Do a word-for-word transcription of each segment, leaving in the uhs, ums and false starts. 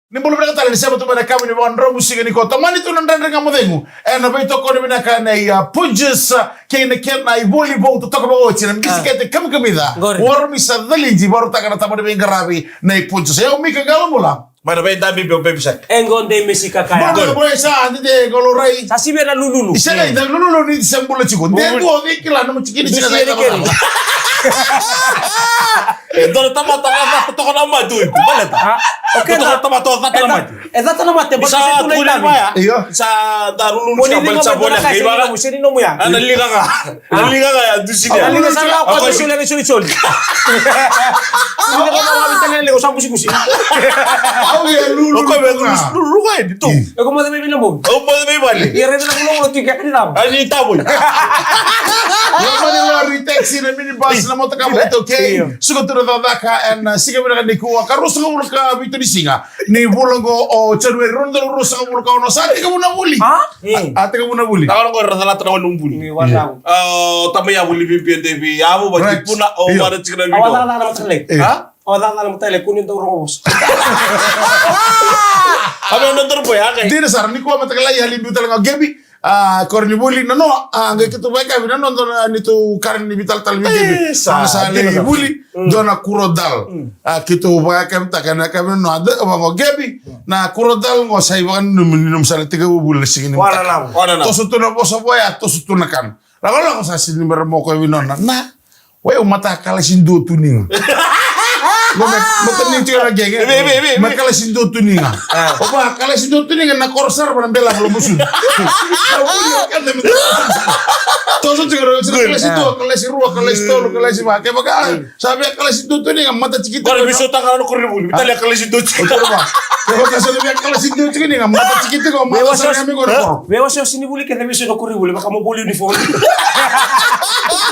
Ni bula vinaka tale ni sema tu mai na kami ni vakadromu siga nikua. Tomani tu na Dredre Ga Mo Cegu ena veitokoni vinaka nei, a, Punjas, a, kei na kena ivoli vou totoka vakaoti na bisikete kamikamica. Qori. Warumi sa calidi, varautaka na taba ni veiqaravi nei Punjas. E au Mika Qalobula. Mai na veidabibi o Baby Shark. E qo dei mesi kakaya. Bula, bula, sa dede qo laurai. Sa sivia na lululu. Isa ga ita lululu ni se bula tiko. De qo vei kila na matikini. Dusi sina e ni keri. E dua na tamata vacata toka na mate oi, baleta. Ha? O keda. Toka tamata vacata na mate. E cata na mate, baleta sa tu na itami. Io. Sa da lululu sa baleta sa bolea kei vaka. Mo ni liga mo seni nomu ya. Ana liga ga. Ana liga ga ya dusi ya. Ana liga sa ga ko dusi ya ni soli soli. Ana liga ga na wami tale le o sa kusi kusi. Au ya lululu. O ko me lululu ga ni tu. E ko mo de me vina mo. O mo de me vale. Ia rede na kulo kulo tiki kani tamo. Ani tamo. Ia mani lori, taxi, na minibus, na motoka, motoka, okay. Io. Suka tu na cakacaka, ena, a, siga vinaka nikua, ka ruasagavulu ka vitu ni siga ni vula qo o January, rua na udolu ruasagavulu ka ono, sa tekivu na vuli. A? A, a tekivu na vuli. Na ono qo ra calata na ono vuli. Ni wala. Io. A, o tamai ya vuli bibi e devi, a, vo vati puna, o vana tiko na vino. Awa, na, na, na, na, na. Io. A? O cakacaka na mataqali kuni dau rogo vosa. Ave na doro boy, a kai. Dina sara, nikua mataqali ya libiu tale ga o Gebi. A, koronivuli, na noa, a, qai keitou vakayakavi na noa, dua na neitou kara ni veitalatala vei Gebi. E, sa, sa dina sara. Vuli, dua na kurodal. A, keitou vakayakavi taka na yakavi na noa, dua, vaqo Gebi, na kurodal qo sa ivakananumi ni nomu sa na tekivu vuli na siga ni mataka. Toso tu na vosa voya, toso tu na kana. Lakolako sa sini mera moko e vinona. Na, Wai, au mata kalasi dua tuniga. Lo me, mata ni tiko na gege. Vei, vei, vei, vei. Ma kalasi dua tuniga. A. Opa, kalasi dua tuniga na koro sara vana bela vana musu. Toso tiko na kalasi dua, kalasi rua, kalasi tolu, kalasi va. Kevaka, sa via kalasi dua tuniga, mata tikitiko. Kore viso taka na koronivuli, vitalia kalasi dua tiko. Kevaka sa via kalasi dua tuniga, mata tikitiko, mata sara ya me koro. Vei wase o sinivuli kece me sega ni koronivuli, vaka mo voli uniform.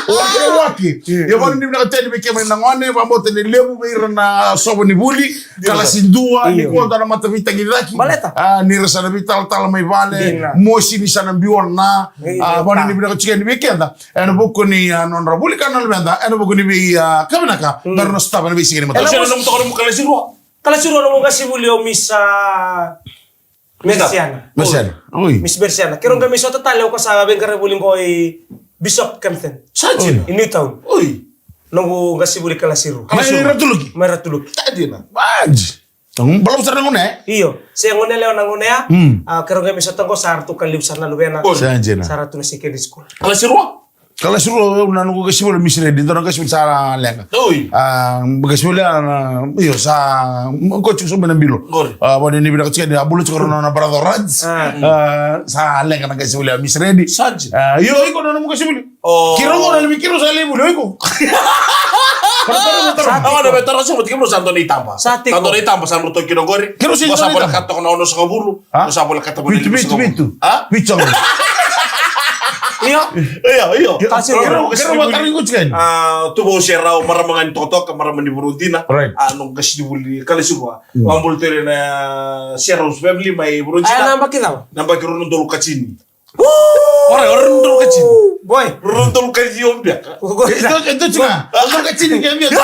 Wake, wake. Ia, vaka ni vinaka tale vei kemuni na gone, vakabauta ni levu vei ira na sova ni vuli, kalasi dua, ni kua dua na mataveitagicaki. Baleta. A, ni ra sa na veitalatala mai vale, mosi ni sa na biu na. A, vaka ni vinaka tiko yani vei keda. Ena vuku ni, a, nodra vuli ka na luveda, ena vuku ni vei, a, ka vinaka, me ra na sotava ena veisiga ni mataka. Ena vuku ni nomu toka nomu kalasi rua. Kalasi rua nomu qasenivuli o Miss, a, Mersiana. Mersiana. Oi. Miss Mersiana. Keirau qai mai sota tale o koya sa veiqaravi vuli qo i Bishop Kempton. Sa dina. I Newtown. Oi. Noqu qasenivuli kalasi rua. Mai Ratuluki. Mai Ratuluki. Sa dina. Baji. Balavu sara na gone ya? Io. Se gone yalewa na gone ya. Mm. A, keirau qai mai sota qo sa ratou ka levu sara na luvena. Oi. Sa dina. Sa ratou na secondary school. Kalasi rua? Kalasi rua, au na noqu qasenivuli Miss Redi, dua na qasenivuli sa leqa. Oi. A, qasenivuli ya na, io, sa, qo tiko sobu na bilo. Qori. A, vaka ni vinaka tiko yani, a bula tiko na nona brother Raj. A. A, sa leqa na qasenivuli ya Miss Redi. Sa dina. A, io, iko na nomu qasenivuli. O. Keirau qo na levu, keirau sa levu vuli, o iko. Sa tiko. Awa na me tara sobu, tiko mo sa dua na itaba. Sa tiko. Sa dua na itaba, sa dua na itaba, sa dua na itaba. Keirau sa dua na itaba. Mo sa volekata toka na onosagavulu. Ha? Mo sa volekata mo na limasagavulu. Vitu, vitu, vitu. Ha? Vitu. Io. Io, io. Kalasi rua. Keirau, keirau vakataragi iko tiko yani. A, tu vou se rau marama ga ni tokatoka, marama ni Vuradina. Right. A, noqu qasenivuli kalasi rua. Mm. Vakabula tere na Serau family mai Vuradina. A, na yabaki cava? Na yabaki rua na udolu ka tini. Ora, ora rua na udolu ka tini. Boy. Rua na udolu ka tini o beka. Ito, ito tiko. Rua na udolu ka tini ke beka.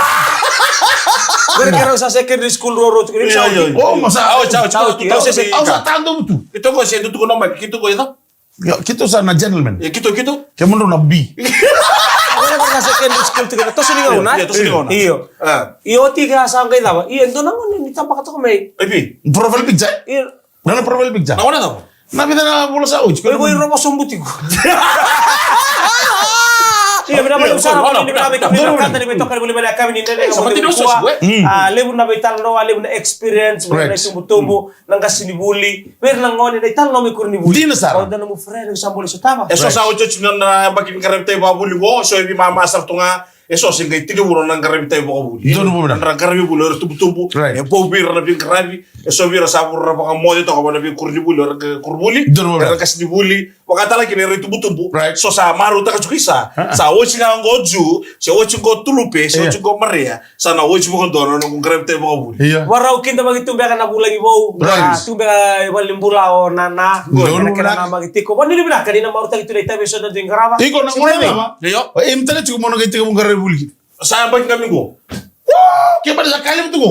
Qori keirau sa secondary school rua rua tiko. Io, io. O, ma sa. Au, au, au, au, au, au, au, au, sa tadu tu. Keitou qo se dua tu ko na mai, keitou qo ita. Io, keitou sa na gentleman. Io, keitou, keitou. Kemudrau na B. Qori keirau sa secondary school tiko, toso ni gauna. Io, toso ni gauna. Io. A. Io, oti ga sa qai cava. Io, dua na gone ni tabaka toka mai. E pi. Profile picture. Io. Na nona profile picture. Na gone cava? Na vica na vula sa oti. Oi, oi, rogo sobu tiko. Ia, vinaka vakalevu sara, vinaka vakalevu, vinaka vakalevu, vinaka vakalevu, vinaka vakalevu, vinaka vakalevu, vinaka vakalevu. A, levu na veitalanoa, levu na experience, levu na itubutubu, na qasenivuli, vei ira na gone, na italanoa mai koronivuli. Dina sara. Au dua nomu friend, au sa bole sotava. E so sa otioti na, na yabaki ni qaravi itavi vakavuli qo, so e veimama sara tu ga. E so se qai tekivu na nona qaravi itavi vakavuli. Donu vou na. Nodra qaravi vuli o ira tubutubu. Right. E vou vei ira na veiqaravi. E so vei ira sa vura vakamoce toka vua na veikoronivuli, o ira qai koronivuli. Donu vou na. Era qasenivuli. Vakatale kina ira itubutubu. Right. So sa marautaka tiko i sa. Ah. Sa oti ga qo Jiu, se oti qo Tulupe, se oti qo Maria. Sa na oti vakadua na noqu qaravi itavi vakavuli. Io. Varau kidavaki tu beka na vulagi vou. Right. A, tu beka e valenibula o nana. Donu vou na. Kena namaki tiko. Vua ni vinaka ni na marautaki tu na itavi e so na dui qarava. Iko na gone cava? Io. E, imi tale tiko mo na qai tekivu qaravi vuli kina. Sa yabaki ga mai qo. Ke bale sa ka levu tu qo.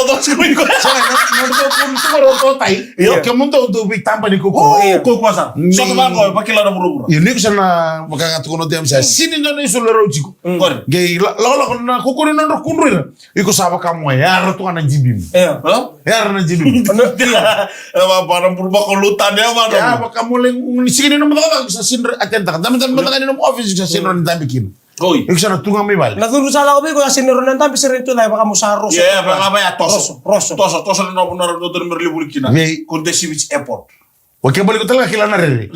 Kolo dos ko iko. Sa na na na ko ko ko ko tai. Io, ke mo dou dou vei taba ni ko ko. Io. Ko ko sa. So ko ko vakila na vuravura. Io, ni ko sa na vaka ga tukuna o James. Sini dona iso le rau tiko. Qori. Qei la la la na ko ko ni na kudru ira. Iko sa vaka mo yara tu na jibimu. Io. Yara na jibimu. E va ba na buru ba ko luta ne va. Ya vaka mo le ni sini na mo sa sini atenta. Dami dami dami na office sa sini na dami kina. Oi. Iko sa na tu ga mai vale. Na curu sa lako vei iko sa sini ro na dami sere tu dai vaka mo sa roso. Ia, vaka vaya toso. Roso, roso. Toso, toso na novo na rodo na mero livuli kina. Vei. Ko desi which airport. O ke boli ko tala kila na rere.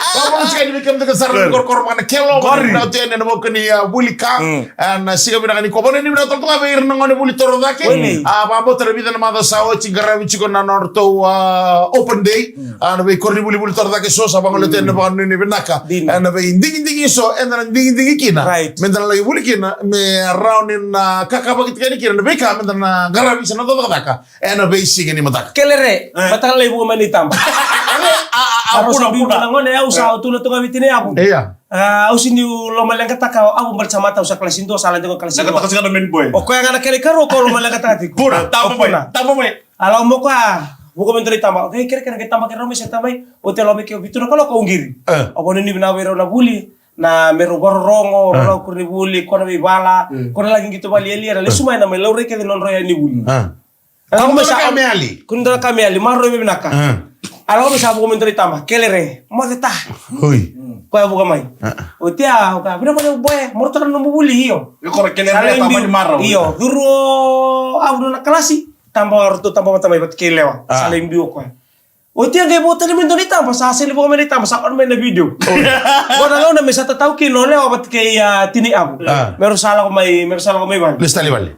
Vaka mo sika ni vei kemudou ke sara na korokoro vaka na kelo. Qori. Na tene na voka ni a vuli ka. A na sika vinaka ni ko vone ni vinaka tolo toka vei ira na gone vuli toro cake. A vabota na vica na maca sa oti qaravi tiko na nodratou a open day. A na vei koro ni vuli vuli toro cake so sa vagolea tena na vakanuinui vinaka. Dina. E na vei digidigi so eda na digidigi kina. Right. Me da na lai vuli kina me rawa ni na kakavaki tiko yani kina na veika me da na qaravi sa na cakacaka. E na vei siga ni mataka. Kelere, mataka lai vuka mai ni taba. A a a puna puna. Na gone au sa tu na toka viti ni avu. Ia. A au sini lomaleqataka avu bali sa mata au sa kalasi dua sa lade ko kalasi dua. Leqataka sika na main boy. O koya ga na kele karu ko lomaleqataka tiko. Puna, taba mai, taba mai. A lau mo koya vuka mai dua na itaba. Okei, kerekere ke taba ke rau mai se taba mai. O te lau mai ke o vitu na kaloko au qiri. Au vakanuinui vinaka vei rau na vuli. Na me rau vakarorogo, rau na kuri ni vuli, ko na veivala, ko na laki qito vali eli era lesu mai na mai laurai kece nodrau ya ni vuli. Kau mai sa ka me ali. Kau dua na ka me ali, maroroi me vinaka. A lako mai sa vuka mai dua na itaba, kelere, moce ta. Oi. Koya vuka mai. O tia, o ka, vina vale boe, morotaka na nomu vuli, io. Io, kora kelere, taba ni marau. Io, curu o avu na kalasi, taba roto, taba vata mai vata kei lewa. Sa lai biu o koya. O tia qai vo tani mai dua na itaba, sa seli vuka mai na itaba, sa kona mai na video. Ko na gauna me sa tatau kina o lewa vata kei a tini avu. Me ro sa lako mai, me ro sa lako mai vale. Lesu tale vale.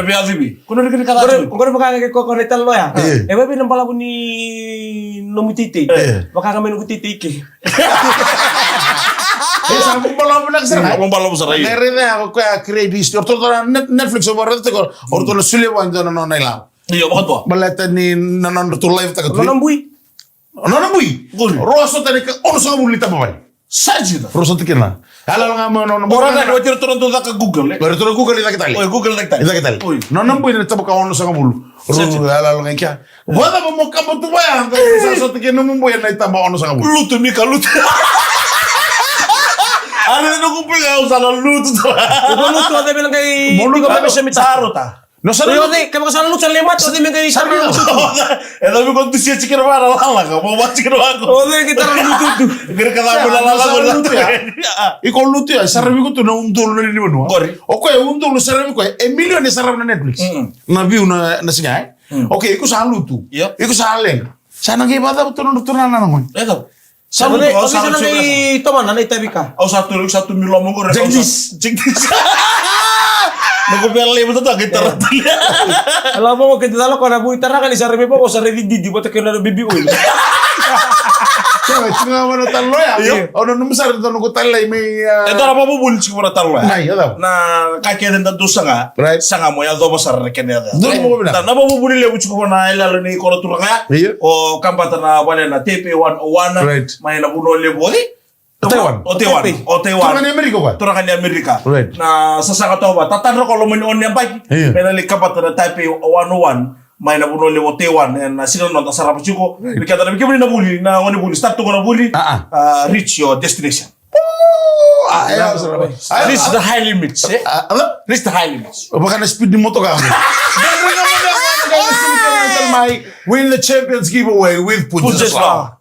Na veiyacovi. Ko na rikirika Qori, caca. Qori vaka ga ke ko, ko na italo loya. E. E vei na balavu ni nomu teitei. E. Vaka ga me noqu teitei ke. E sa mo balavu na sara. Mo balavu sara, io. Na raica ya ko ya create history. O ratou na Net-, Netflix o ratou tiko. O ratou na solia vua e dua na nona ilavo. Io, vakadua. Baleta ni na nodratou live taka tu. Nona bui. Nona bui. Qori. Rua sota ni ka onosagavulu ni tabavale. Sa dina. Rua sota kina. Yala ga mo nona bui. Ora na, oti ratou na dau caka Google, e? Oti ratou na Google i cake tale. Oi, Google i cake tale. I cake tale. Oi. Nona bui na taba ka onosagavulu. Sa dina. Ru, yala ga i kea. Vacava mo kaba tu vaya, sa sota kina nomu bui na itaba onosagavulu. Lutu, Mika, lutu. Ari na noqu bui ga, au sa na lutu tu. Mo lutu, o cei me na qai tiko mai me sa mita. Sa rota. No sa na lutu. Oi, o cei, kevaka sa na lutu, sa na mata, o cei me qai sa na lutu. E cava ko dusia tiko na vara lala, ka mo va tiko na vara. O cei qai tara lutu tu. Qori ka cava mo na lala, sa na lutu ya. Iko lutu ya, saravi iko tu na udolu na lima ni vanua. Qori. O koya udolu saravi koya, e milioni e sarava na Netflix. Mm. Na view na, na siga, e? Mm. Okay, iko sa lutu. Yep. Iko sa leqa. Sa na qai vacava tu na nodratou na gone. E cava? Sa lutu, au sa lutu na qai tomana na itavi ka. Au sa tu, au sa tu mi loma qori. Jagdis. Jagdis. Noqu vela levu tata qai tara tale. Ala mo ke tala ko na vui tara ka ni saravi mo saravi didi vata kei na bibi oil. Kena, tiko ga vua na talo loya. Io. Au nanuma sara ni noqu talai mai, a. E dua na vakavuvuli tiko vua na talo loya. Na, io, cava? Na ka kece da dau saga. Right. Saga mo yacova sara na kena yaco. Dua na vakavuvuli. Na, na vakavuvuli levu tiko vua na iyaloyalo ni koro turaga ya. Io. O kabata na vale na Taipei one oh one. Right. Mai na vanua levu oi. O Taiwan. O Taiwan. Taipei. O Taiwan. Turaga ni Amerika koya. Turaga ni Amerika. Right. Na sasaga toka vua. Tatadra ko loma ni ono ni yabaki. Io. Me na lai kabata na Taipei one oh one. mai na vanua levu o Taiwan, ena siga na noda sarava tiko. Right. Vei keda na, vei kemuni na vuli, na gone vuli, start tu ga na vuli. Ah, ah. Ah, reach your destination. Ah, yeah, sarava. Ah, reach the high limits, eh? Ah, ah. Reach the high limits. Vaka na speed ni motoka. Mai, win the champions giveaway with Punjas Punjas Flour. Flour.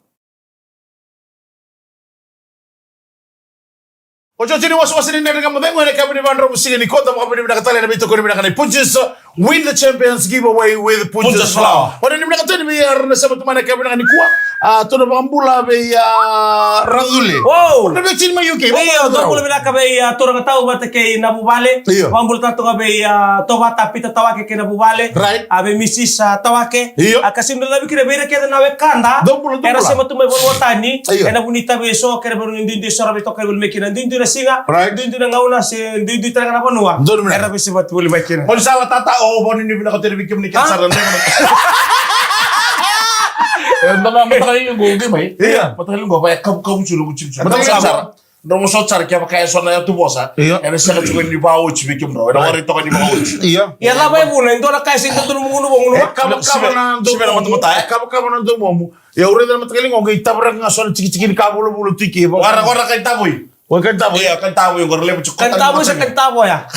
Otioti ni wasewase ni Nadri Ga Mo Cegu ena yakavi ni Vakaraubuka siga nikua, da vakavinavinaka tale ena veitokoni vinaka nei Punjas. Win the champions giveaway with Punjas Punjas Flour. Flour. Vakanuinui vinaka tale vei ira na sema tu mai ena yakavi vinaka nikua. Ah, tou na vakabula vei, ah, Racule. Wow. Na vei tini mai U K. Io, vakabula. Tou bula vinaka vei, ah, turaga tau vata kei na vuvale. Io. Vakabula tale tu ga vei, ah, Tovata Pita Tawake kei na vuvale. Right. Ah, vei Mrs, ah, Tawake. Io. Ah, ka sega ni dau cavi kina vei ira kece na wekada. Dou bula, dou bula. Era sema tu mai vanua tani. Io. Ena vuku ni itavi eso, kei na vanua ni duidui eso era veitokani voli mai kina, duidui na siga, right, duidui na gauna, se duidui tale ga na vanua. Donu mena. Era veisivati voli mai kina. Mo ni sa la tata, o, vakanuinui vinaka tale vei kemuni kece sara. Ha? E, dua na mataka liga qo, qai mai. Io. Mataka liga qo, va e kavukavu tiko, loqu tiko. Mataka liga qo. Dou mo sota sara, kevaka e so na yatuvosa. Io. Ena sega tiko ni vakaoti vei kemudrau. Ena warai toka ni vakaoti. Io. Ia cava e vuna, e dua na ka e sega ni dodonu mo gunuva, gunuva. E kavakava na domomu. Sivera matamata, e? E kavakava na domomu. Ia au raica na mataka liga qo, qai tavaraka ga so na tikitiki ni ka vulavula tu i ke. Wara, wara kani tavoi. Oi, kani tavoi. Io, kani tavoi qo, levu tiko. Kani tavoi se kani tavoya.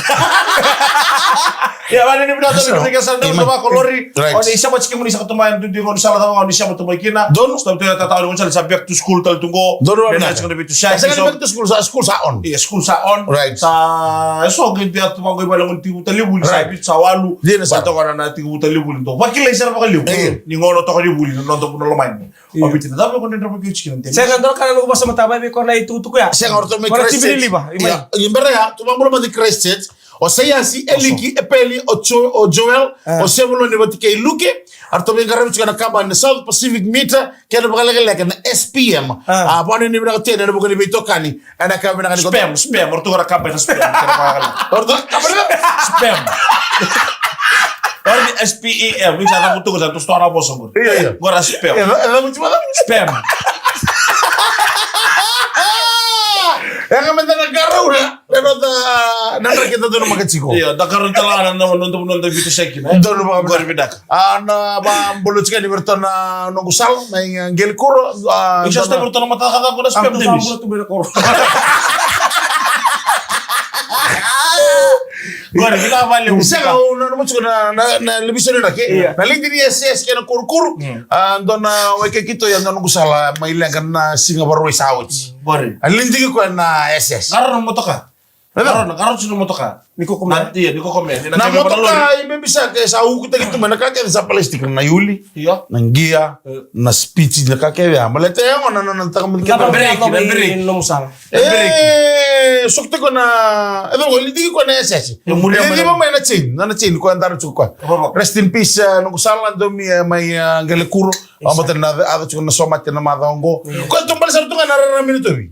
Ia, vakanuinui vinaka tale vei kemuni kece sara, dou sa vakolori. Right. O ni sema tiko, kemuni sa ka tu mai na duidui qo, ni sa la cava, o ni sema tu mai kina. Donu. Sa tu ya tata, o ni sa back to school tale tu qo. Donu, right. Sa na back to school, sa school sa on. Io, school sa on. Right. Sa, e so qai tu ya tu qo i vale qo ni tekivu tale vuli, sa, right, vitu sa walu. Dina sara. Sa toka na, na tekivu tale vuli. Dou vakilai sara vakalevu. Io. Ni gauna toka ni vuli, na noda vanua lomani. Io. O Viti, na cava ko dredre vakaoti kina, Dennis? Sega, dua na ka na noqu vasamataka mai vei koya na itukutuku ya. Sega, o ratou mai Christchurch. Koya na tibi ni liva, i mai. Ia, i bera ya, tu vakabula mai Christchurch. O Saiasi, o Eliki, o Peli, o Jo-, o Joel, ah, o Sevoloni vata kei Luke. A ratou veiqaravi tiko ena kabani na South Pacific Meat, kei na vakalekaleka na S P M. Ah. Ah, vakanuinui vinaka tiko ena vuku ni veitokani. Ena ka vinaka ni koto. Spam, spam, o ratou qara kaba ena spam, kena vakalekaleka. O ratou kaba ena spam. Ora ni S P E M, ni sa cavuta qo sa tu stora vosa qori. Io, io. Qori spam. E, e, e, e, spam. E, ga me da na qarauna, na noda, na noda keda donu maka tiko. Io, da qarauna tale ga na noda, noda, noda vitu sekina, e? Donu vakavinaka. Qori vinaka. A, na, va, bula tiko ni vei ratou na noqu sala, mai, e, Qelikuro, a, isa sta vei ratou na mataka qo na spam, Dennis. Qori, vinaka vakalevu. Sega, au nanuma tiko na, na, na levisoni na ke. Io. Na lidi ni S S kei na kurukuru. Mm. A, dua na wai kei keitou, ia dua noqu sala mai leqa na siga Vakarauwai sa oti. Qori. A lidi kei koya na S S. Qarauna motoka. Qarauna, qarauna tiko na motoka. Ni kokomea. Na, io, ni kokomea. Na motoka i bebisaka, e sa ukutaki tu mai na ka kece sa plastic, na iuli. Io. Na qia, e, na spiti, na ka kece ya. Baleta ya gona na, na, na taka mai. Na breki, na breki. Nomu sala. E, sokotaki koya na, e, dau lidi koya na S S. E, muri mai na chain, na, na chain, koya dara tiko koya. Rest in peace, e, noqu sala, domi, e, mai, e, Qelikuro. Vabata na, a, tiko na somate na macawa qo. Mm. Koya tu bale sara tu ga na rara mai na tovi.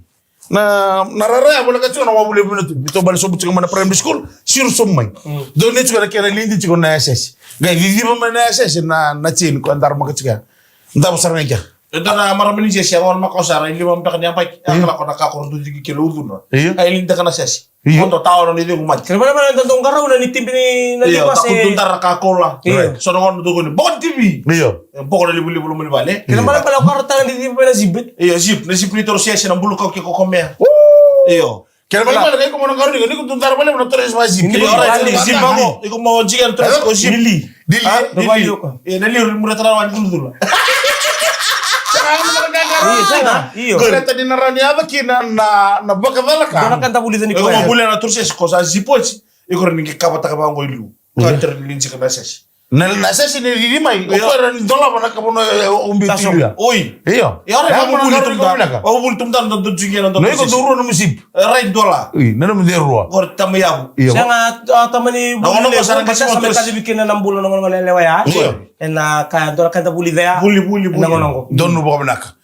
Na, na rara ya voleka tiko na wavule mai na tovi. Tou bale sobu tiko mai na primary school, siro sobu mai. Mm. Dau ni tiko na kena lidi tiko na S S. Qai ciciva mai na S S na, na chain koya daramaka tiko ya. Davo sara ga i kea. E dua na marama ni sese, a gona maka o sara, i lima beka ni yabaki. Mm. A kala ko na ka ko dau ciki kele ucuna. Io. A i lindaka na sese. Io. Ko dau tawa na ni cegu mati. Kena balebale na dau qarauna ni tibi ni na liva se. Io, dau dara ka koula. Io. So na gona dau ni boko ni tibi. Io. E boko na livaliva loma ni vale. Kena balebale o kara taga ni tibi na zip. Io, zip, na zip ni toro sese na bulu kau ke kokomea. Io. Kena balebale, iko mo na qarava ni, ni ko tu dara balebale na toro sese va zip. Io, right, ni zip ako. Iko mo jika na toro sese ko zip. Lili. Lili. Ah, lili. Io, na lili, mura tara wa ni duludula. Io, sega, io. Baleta ni na rawa ni yaco kina na, na vakacalaka. Dua na ka da vulica ni koya. Iko mo vulia na toro sese ko sa zip oti. Iko ra ni kavataka vaqo i liu. Ka tara ni linjika na sese. Na, na sese ni riri mai, o koya era ni dolava na ka vanua, e, o biu tiko ya. Oi. Io. Io, ora e vavuvuli tumda. Vavuvuli tumda na dodra jiki na dodra. Na iko dou rua nomu zip. E, rai dola. Oi, na nomu de rua. Ora tama yavu. Io. Sega, a, tama ni vuli levu, sa na kaci mai kaci vei kina na bula na gonegone yalewa ya. Io. Ena ka, dua na ka da vulica ya. Vuli, vuli, vuli. Ena gauna qo. Donu vakavinaka.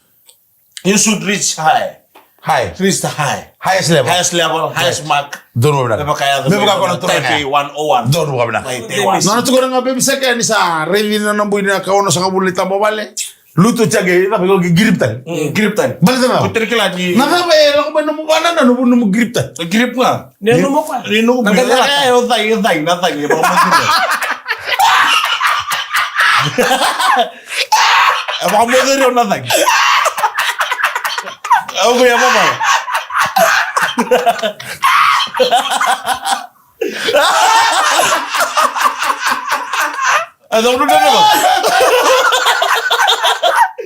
You should reach high. High. Reach the high. Highest level. Highest level, highest mark. Donu vakavinaka. Me vaka ya. Me vaka ko na toro ya. Taipei one oh one. Donu vakavinaka. Taipei one. Nona tukuna ga bebisaka ni sa raici na nona bui na ka ono sagavulu ni taba vale. Lutu jage, ina vei ko grip tani. Mm, grip tani. Baleta na. Ko tere kila ni. Na cava e lako mai nomu vana na nomu, nomu grip tani. Grip ga. Ni nomu kwa. Ni nomu grip. Na cai, cai, na cai, na cai. E vakamoceria o na cagi. Au ko ia mama. A da mulu na mama.